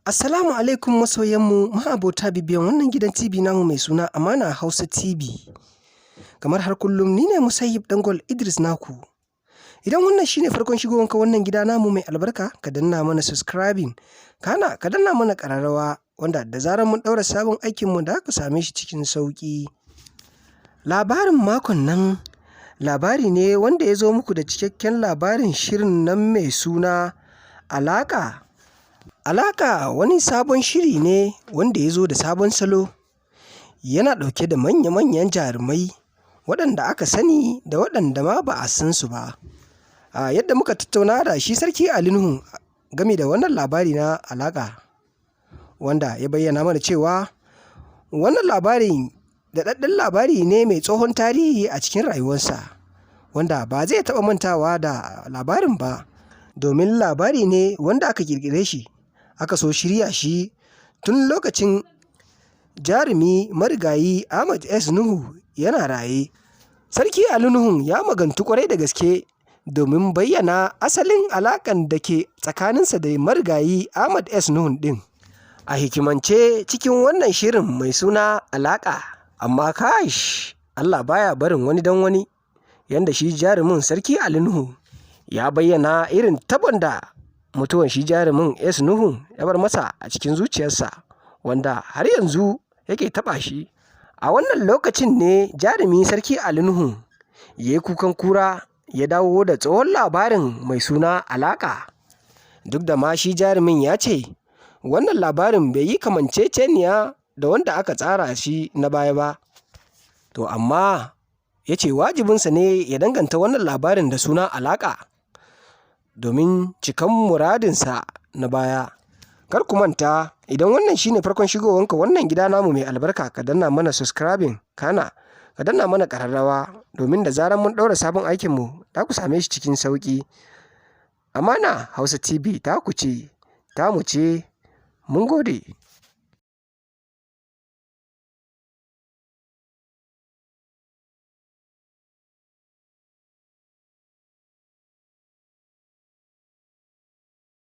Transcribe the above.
Assalamu alaikum masoyanmu ma'abota bibiyan wannan gidan TV namu mai suna Amana Hausa TV. Kamar har kullum, ni ne Musayyib Dangol Idris naku. Idan wannan shine farkon shigowanka wannan gida namu mai albarka, ka danna mana subscribing, kana ka danna mana ƙararrawa, wanda da zarar mun ɗaura sabon aikinmu da ku same shi cikin sauƙi. Labarin makon nan labari ne wanda ya zo muku da cikakken labarin shirin nan mai suna Alaƙa. Alaƙa wani sabon shiri ne wanda ya zo da sabon salo, yana ɗauke da manya-manyan jarumai waɗanda aka sani da waɗanda ma ba a san su ba. A yadda muka tattauna da shi Sarki Ali Nuhu game da wannan labari na Alaƙa, wanda ya bayyana mana cewa wannan labarin daɗaɗɗen labari ne mai tsohon tarihi a cikin rayuwarsa, wanda ba zai taɓa mantawa da labarin ba, domin labari ne wanda aka ƙirƙire shi, aka so shirya shi tun lokacin jarumi marigayi Ahmad S. Nuhu yana raye. Sarki Ali Nuhu ya magantu ƙwarai da gaske domin bayyana asalin alaƙan da ke tsakaninsa da marigayi Ahmad S. Nuhu ɗin. A hikimance cikin wannan shirin mai suna Alaƙa, amma kash, Allah baya barin wani don wani, yanda shi jarumin Sarki Ali Nuhu ya bayyana irin tabon da mutuwan shi jarumin S. Nuhu ya bar masa a cikin zuciyarsa, wanda har yanzu yake taɓa shi. A wannan lokacin ne jarumi Sarki Ali Nuhu ya yi kukan kura, ya dawo da tsohon labarin mai suna Alaƙa. Duk da ma shi jarumin ya ce wannan labarin bai yi kamanceceniya da wanda aka tsara shi na baya ba. To amma ya ce wajibinsa ne ya danganta wannan labarin da suna Alaƙa domin cikan muradinsa na baya. Kar ku manta, idan wannan shine farkon shigowanka wannan gida namu mai albarka, ka danna mana subscribing, kana ka danna mana ƙararrawa, domin da zarar mun ɗaura sabon aikinmu za ku same shi cikin sauƙi. Amana Hausa TV ta ku ce, tamu ce, mun gode.